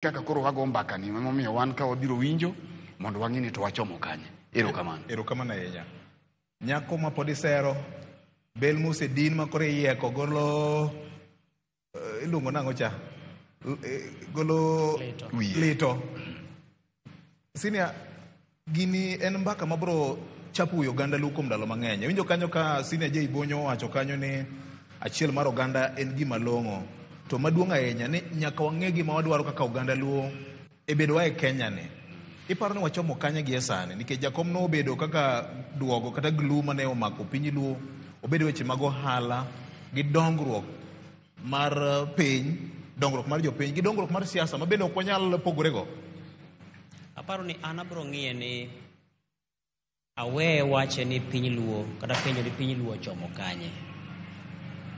Kaka koro wago mbaka ni emomiyo wan ka wabiro winjo mondo wang'e ni to wachomo kanye. Erokamano. Erokamano ahinya. Nyako ma pod isero, bel mosedin ma koro iyieko golo iluongo nang'o cha? Golo Lito. Wiye. Lito. Senior, gini en mbaka mabro chapo wi oganda Luo kuom ndalo mang'eny. Iwinjo kanyo ka Senior J Bonyo owacho kanyo ni achiel mar oganda en gima long'o. To maduong' ahinya ni nyaka wang'e gima wadwaro kaka oganda Luo e bedowa e Kenya ni. Iparo ni wachomo kanye gi e sani? Nikech jakom nobedo kaka duogo kata glue mane omako piny Luo, obedo weche mag ohala gi dongruok mar piny, dongruok mar jopiny gi dongruok mar siasa ma bende ok wanyal pogorego. Aparo ni an abro ng'iye ni aweye wache ni piny Luo kata penjo ni piny Luo ochomo kanye.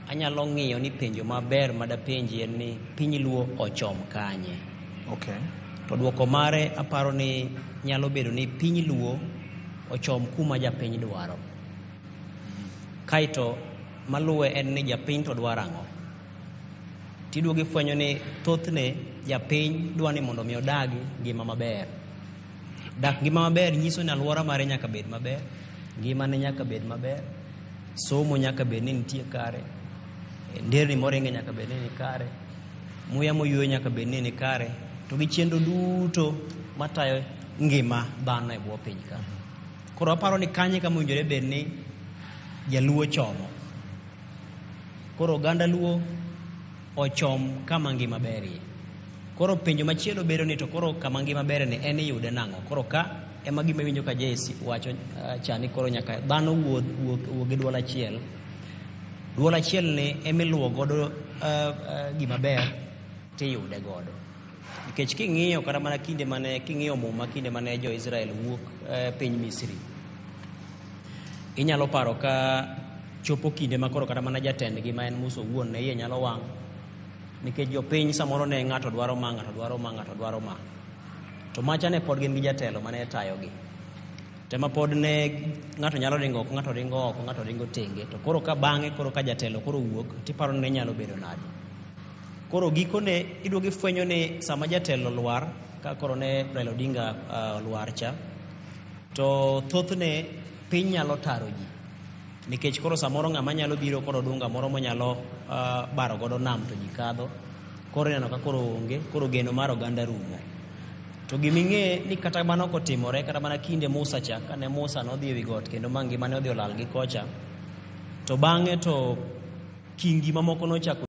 Anyalo ng'iyo ni penjo maber madapenji en ni piny Luo ochom kanye. To duoko mare aparo ni nyalo bedo ni piny Luo ochom kuma japiny dwaro. Kaeto maluwe en ni japiny to dwaro ang'o. Tiduogo ifwenyo ni thothne japiny dwa ni mondo mi odagi ngima maber. Dak ngima maber nyiso ni alwora mare nyaka bed maber, ngimane nyaka bed maber, somo nyaka bed ni nitie kare, nderni moringe nyaka bed ni ni kare, muya moyweyo nyaka bed ni ni kare, to gi chenro duto matayo ngima dhano e bwo piny ka. Koro aparo ni kanye kama owinjore bed ni jaluo chomo. Koro oganda Luo ochom kama ngima berie. Koro penjo machielo bedo ni to koro kama ngima berie ni en iyude nang'o? Koro ka ema gima iwinjo ka JC wacho cha ni koro nyaka dhano wuog gi duol achiel. Duol achiel ni emiluwo godo gima ber tiyude godo. Nikech king'iyo kata mana kinde mane king'iyo muma kinde mane jo-Israel wuok piny Misri, inyalo paro ka chopo kinde ma koro kata mana jatendgi ma en Musa owuon ne iye nyalo wang' nikech jopiny samoro ne ng'ato dwaro ma, ng'ato dwaro ma, ng'ato dwaro ma. To macha ne pod gin gi jatelo mane tayogi. Tema pod ne ng'ato nyalo ringo oko, ng'ato ringo oko, ng'ato ringo tenge. To koro ka bang'e koro ka jatelo koro wuok, tiparo ni ne nyalo bedo nade. Koro gikone iduogo ifwenyo ni sama jatelo lwar, ka koro ne Raila Odinga olwar cha, to thothne piny nyalo taro ji. Nikech koro samoro ng'ama nyalo biro kod odunga moro monyalo baro godo nam to ji kadho, koro ineno ka koro onge, koro geno mar oganda rumo. To giming'e ni kata mano kotimore, kata mana kinde Musa cha, kane Musa nodhi ewi got kendo ma ngimane odhi olal gi kocha, to bang'e to kingi mamoko nochako